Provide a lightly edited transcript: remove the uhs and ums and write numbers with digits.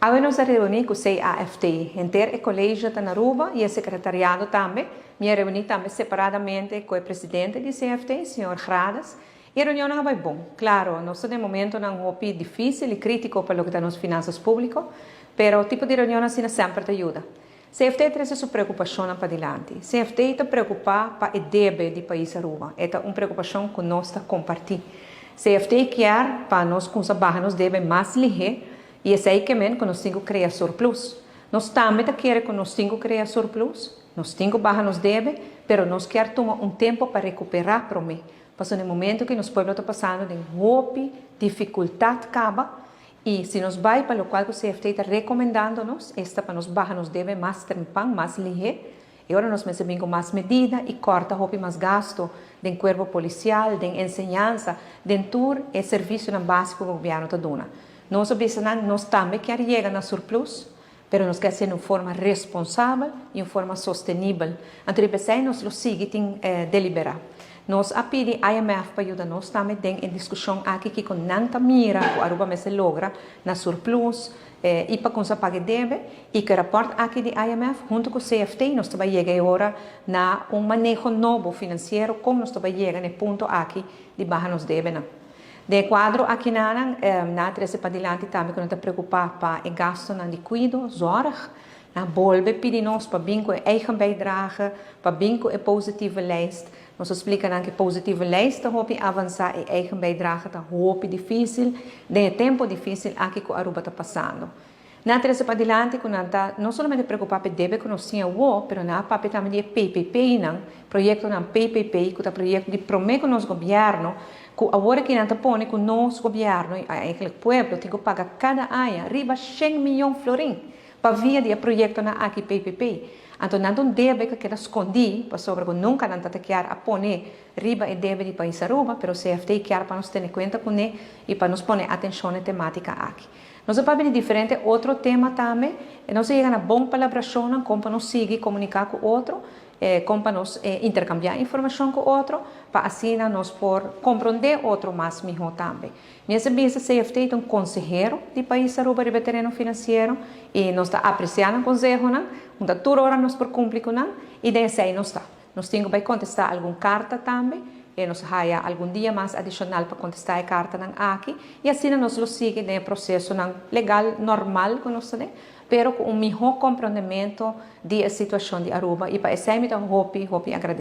Awe nos a reuni cu CAFT, henter e colegio ta na Aruba y e secretariado tambe. Mi a reuni tambe separadamente cu e presidente di CAFT, señor Grades. E reunion a bay bon. Claro, nos ta den momentonan hopi dificil y critico pa loke ta nos finanzas publico, pero tipo di reunion asina semper ta yuda. CAFT a trece su preocupacion padilanti. CAFT ta preocupa pa e debe di pais Aruba. E ta un preocupacion cu nos ta comparti. CAFT kier pa nos cuminsa baha nos debe mas lihe y esey kiermen cu nos tin cu crea surplus. Nos tambe ta kere cu nos tin cu crea surplus, nos tin cu baha nos debe, pero nos kier tuma un tempo pa recupera prome. Paso na momento cu nos pueblo ta pasando den hopi dificultad caba y si nos bay pa locual cu CAFT ta recomendando nos, esta pa nos baha nos debe mas trempan, mas lihe, y ora nos mester bin cu mas medida y corta hopi mas gasto den cuerpo policial, den enseñansa, den tur e servicionan basico cu gobierno ta duna. Nos a bisa nan, nos tambe kier yega na surplus, pero nos kier haci den un forma responsabel y un forma sostenibel. Anto pesey nos lo sigui tin delibera. Nos a pidi IMF pa yuda nos tambe den e discusion aki, cu nan ta mira cu Aruba mester logra na surplus y pa cuminsa paga debe, y cu e rapport aki di IMF hunto cu CAFT nos ta bay yega awor na un maneho nobo financiero, con nos ta bay yega na e punto aki di baha nos debe nan. Den cuadro aki nan a trece padilanti tambe cu nan ta preocupa pa e gastonan di cuido, zorg. Nan a bolbe pidi nos pa bin cu eigen bijdrage, pa bin cu e positieve lijst. Nos a splica nan cu positieve lijst ta hopi avansa y eigen bijdrage ta hopi dificil, den tempo dificil aki cu Aruba ta pasando. Nan a trece padilanti cu nan ta no solamente preocupa pa debe cu nos tin awo, pero nan a papia tambe di PPP nan, proyectonan PPP, cu ta proyecto di prome cu nos gobierno, cu awor cu nan ta pone cu nos gobierno, eigenlijk pueblo, tin cu paga cada aña riba 100 miyon florin pa via di proyectonan aki PPP. Anto nan ta un debe cu keda scondi, pasobra cu nunca nan ta kier a pone riba e debe di pais Aruba, pero CAFT kier pa nos tene cuenta cune y pa nos pone atencion na tematica aki. Nos a papia di diferente otro tema tambe, y nos a yega na bon palabracion con pa nos sigui comunica cu otro, con pa nos intercambia informacion cu otro, pa asina nos por comprende otro mas miho tambe. Mi ta bisa, CAFT ta un consehero di pais Aruba riba tereno financiero y nos ta apreciando consehonan, unda tur ora nos por cumpli cu nan, y den esey nos ta. Nos tin cu contesta algun carta tambe, y nos haya algun dia mas adicional pa contesta e cartanan aki, y asina nos lo sigui den procesonan legal normal cu nos tin, pero cu un miho comprendimento di e situacion di Aruba, y pa esey mi ta hopi, hopi agradecido.